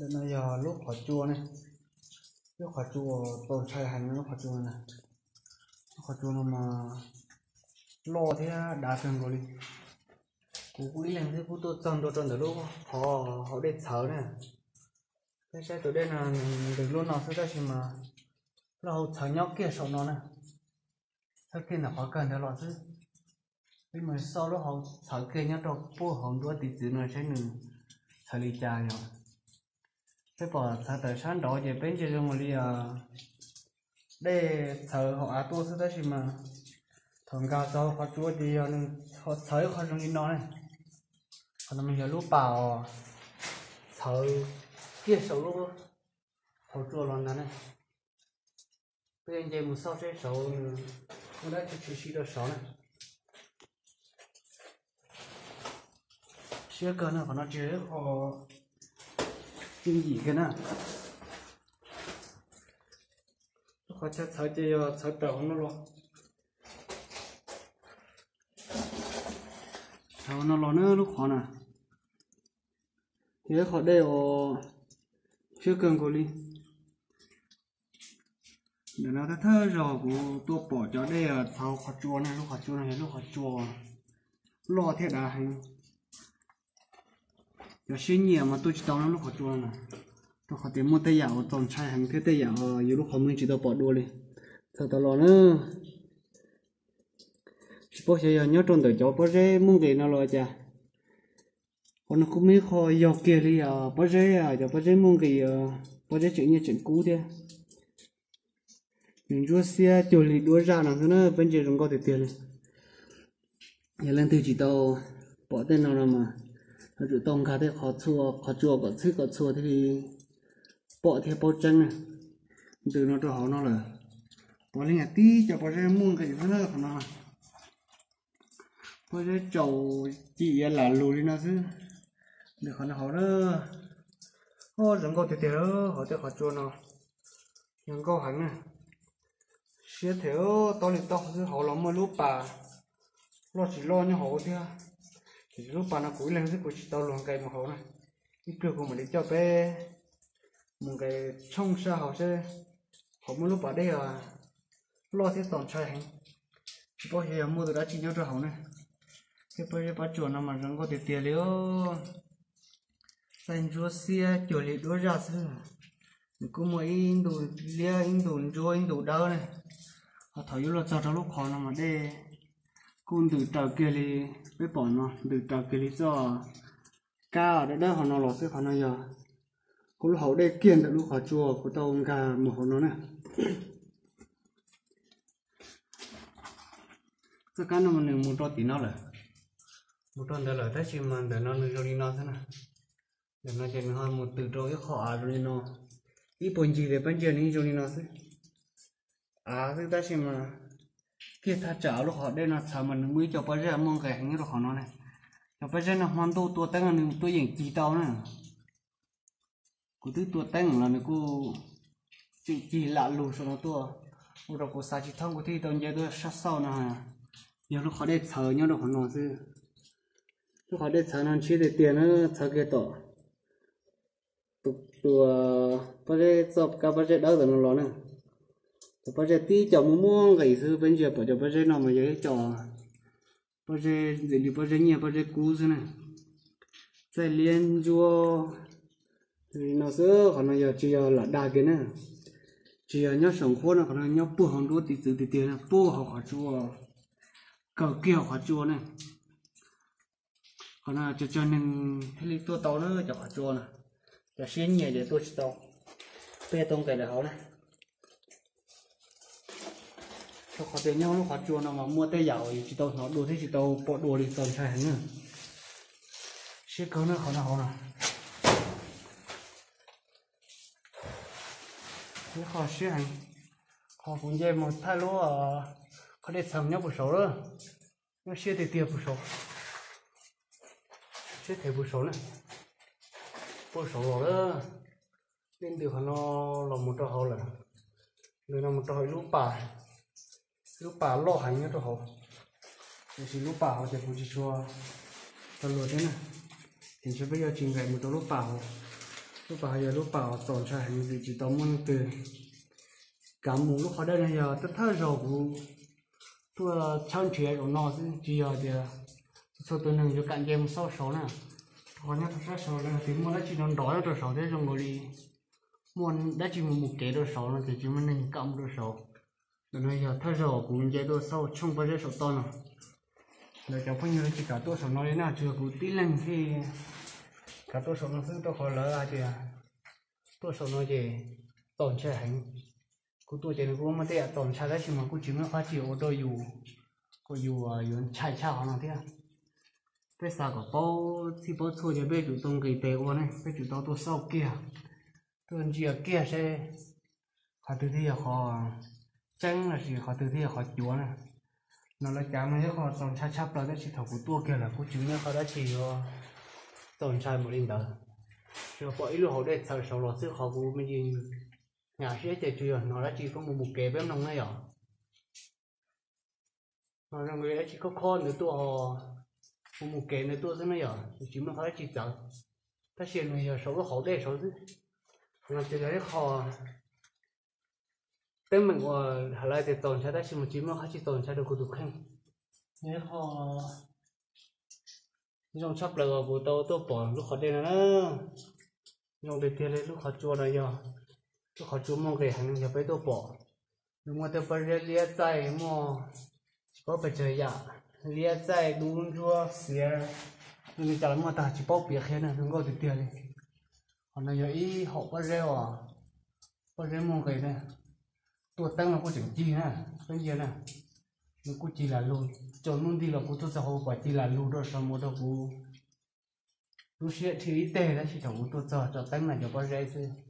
Ntawm no yog lub qhov tsua ne, lub qhov tsua txaus ntshai heev lub qhov tsua na. Lub qhov tsua no mas loj thiab dav kawg nkaus li. Kuv kuj ib leeg thiab kuj tuaj txog ntua rau ntawm lub qhov hauv dej txhawv na. Peb saib tus dej no nws ntws lub no xwb tab sis mas lub hauv txhawv nyob kiag saum no na. Txhawv kiag ntawm qhov kawg ntawd los xwb. Peb mus xauj lub hauv txhawv kiag nyob rau puag hauv nruab tiv txwv no saib nws txhawv li cas yog. Peb pom txhawv tawm sab nraud ces peb ntsia zoo li dej txhawv hauv av tuaj xwb tab sis mas thaum nkag txog qhov tsua ces yog nws ho txhawv ib qho zoo li no ne. Qhov no mas yog lub pas uas txhawv kiag saum lub hauv tsua los ntag ne. Peb nce mus xauj seb saud nws muaj dab tsi tshwm sim rau saud na. Siab kawg no, qhov no tsis yog ib qho yooj yim kiag na. Lub qhov chaw txhawv ces yog txhawv tawm hauv no los, txhawv hauv no los na lub qhov na. Yog ib qho dej uas siab kawg nkaus li. Ntawm no thawj thawj zaug kuv tuaj pom cov dej txhawv qhov tsua ne, lub qhov tsua no yog lub qhov tsua loj thiab dav heev. Cov siab nyiam mas tuaj tsis tau na lub qhov tsua no, rau qhov tias muaj tej yam uas txaus ntshai heev thiab tej yam uas yus lub qhov muag tsis tau pom dua li txhawv tau los na. Tsis paub xyov yog nyob rau ntawm cov pob zeb muaj nqis no los cas. Qhov no kuj muaj ib qho yog kiag li pob zeb, cov pob zeb muaj nqis, pob zeb tseem nyiaj tseem kub thiab. Nws ntsuab xiab cuag li duab zaj no xwb na, peb ntsia zoo nkauj tiag tiag li. Yog leej twg tsis tau pom tej no no mas yuav tsum tau nkag tej qhov txhua, qhov tsua kom txhwb kom txhua thiaj li pom thiab paub tseeb na. Ntws no rau hauv no lawm, puav leej yog tib co pob zeb muaj nqis xwb na qhov no. Pob zeb tsaus ci iav lam lug li no xwb. Ntws qhov no hauv na, zoo nkauj tiag tiag hauv tej qhov tsua no, zoo nkauj heev na. Siab them taub li taub xwb, hauv los muaj lub pas loj tsis loj nyob hauv thiab. Tiam sis lub pas no kuv ib leeg xwb kuv tsis tau luag nqes mus hauv na. Ib pliag kuv mam li coj peb mus nqes tshooj sab hauv seb hauv muaj lub pas dej loj thiab txaus ntshai heev. Tsis paub xyov yog muaj tus dab tsi nyob rau hauv ne. Tej pob zeb pob tsuas no mas zoo nkauj tiag tiag li os. Txaij ntsuab xiab cuag li duab zaj xwb. Nws kuj muaj ib ntu liab ib ntu ntsuab ib ntu dawb ne. Ho thaum yuav luag txog rau lub qhov no mas dej kuj ntws raws kiag li, peb pom no ntws raws kiag li txoj kab dawb dawb hauv no los xwb. Qhov no yog kuv lub hauv dej kiag ntawm lub qhov tsua kuv tau nkag mus hauv no na. Txoj kab no nws mus rau tim no lawm, mus rau ntawd lawm tab sis mas ntawm no nws zoo li no xwb na. Ntawm no ces nws ho mus tws rau ib qho av zoo li no, ib puag ncig li peb ntsia nws zoo li no xwb. Av xwb tab sis mas kiag thaj tsam lub qhov dej no txhawv mas nws muaj ib co pob zeb muaj nqis heev nyob rau qhov no ne. Cov pob zeb no hmo ntuj tua teeb nws tuaj yeem cig tau na. Kuv twb tua teeb los nws kuj tseem cig lam lug saum no tuaj, ua rau kuv xav tsis thoob kuv thiaj tau nce tuaj sab xauj no. Yog lub qhov dej txhawv nyob rau qhov no xwb. Lub qhov dej txhawv no ntshiab tiag tiag na, txhawv kiag tom tus pob zeb, txoj kab pob zeb dawb tom no los na. Tus pob zeb tib co muaj muaj nqis xwb, peb ntsia pom cov pob zeb no mas yog ib co pob zeb ntxim li pob zeb nyiaj pob zeb kub xwb na. Txaij liab ntsuab li no xwb, qhov no yog tsis yog lam dag kiag na. Tsis yog nyob saum nqhuab no, qhov no nyob puag hauv nruab tiv txwv tiag tiag na, puag hauv qhov tsua, kawg kiag hauv qhov tsua na. Qhov no tsuas tsawg neeg thiaj li tuaj tau na cov qhov tsua no. Cov siab nyiam ces tuaj tsis tau, peb tau nqes lawm hauv na. Rau qhov tias nyob lub qhov tsua no mas muaj tej yam uas yus tsis tau hnov dua thiab tsis tau pom dua li, txaus ntshai heev na. Siab kawg na qhov no hauv no. Ib qho siab heev, qhov kuv nce mus thaij lub qhov dej txhawv nyob puag saud lawm. Nyob siab tiag tiag puag saud, siab them puag saud na, puag saud los lawm. Dej ntws qhov no los mus rau hauv lawm, ntws no mus rau hauv ib lub pas, lub pas loj heev nyob rau hauv. Tiam sis lub pas hauv ces kuv tsis tshua tau luag thiab na, ces ntshe peb yuav tsis nqes mus rau lub pas hauv. Lub pas yog lub pas uas txaus ntshai heev vim tsis tau muaj leej twg kav mus. Lub qhov dej no yog thawj zaug kuv tuaj tshawb nrhiav zaum no xwb, tsis yog tias txhua tus neeg yuav kam nce mus xauj saud na. Rau qhov nyob rau sab saud lawv tias muaj dab tsi nrov nrov nyob rau saud thiab zoo nkaus li muaj dab tsi mus mus kev rau saud no ces tsis muaj neeg kam mus rau saud. Ntawm no yog thawj zaug kuv nce tuaj xauj tshooj pob zeb saum toj no. Lawv cov phooj ywg lawv tsis kam tuaj saum no li na, tsuas yog kuv tib leeg thiaj kam tuaj saum no xwb, rau qhov lawv hais tias tuaj saum no ces txaus ntshai heev. Kuv tuaj ces nws kuj muaj tej yam txaus ntshai tab sis mas kuj tsis muaj qhov tsis ua rau yus, kom yus yuav ntshai tshaj qhov no thiab. Peb xav kom paub txhij paub txhua ces peb yuav tsum tau nqis tes ua ne, peb yuav tsum tau tuaj xauj kiag, tuaj ntsia kiag seb qhov twg thiaj yog qhov tseeb lossis qhov twg thiaj yog qhov cuav na. No lawv cav no yog qhov txaus ntshai tshaj plaws tab sis thaum kuv tuaj kiag lawm kuj tsis muaj qhov dab tsi yuav txaus ntshai npaum li ntawd. Tsuas pom ib lub hauv dej txhawv saud los xwb, qhov kuv me ntsis nyam siab ces tsuas yog hnov dab tsi pheej mus mus kev peb mloog na yom. No zoo li dab tsi khob khob ntawd tuaj, mus mus kev ntawd tuaj xwb na yom, tsis muaj qhov dab tsi txawv. Tab sis nws yog saum lub hauv dej saud xwb. No ces yog ib qho teeb meem uas hais lawv tias txaus ntshai tab sis mas tsis muaj qhov tsis txaus ntshai rau kuv tus kheej. Yog ib qho zoo tshaj plaws uas kuv tau tuaj pom lub qhov dej no na. Zoo tiag tiag li, lub qhov tsua no yog lub qhov tsua muaj nqis heev, yog peb tuaj pom nws muaj tej pob zeb liab txaij, muaj tsis paub pes tsawg yam, liab txaij dub ntsuab xiav, zoo li cas los muaj tag tsis paub piav qhia na, zoo nkauj tiag tiag li. Qhov no yog ib hom pob zeb uas pob zeb muaj nqis na, tuaj teeb no kuj tseem cig na, peb ntsia na, nws kuj cig lam lug, tsaus ntuj nti los kuv tuaj txog hauv pom cig lam lug rau saum mus rau kuv lub siab dhia ib teg tab sis thaum kuv tuaj txog tso teeb no cov pob zeb xwb.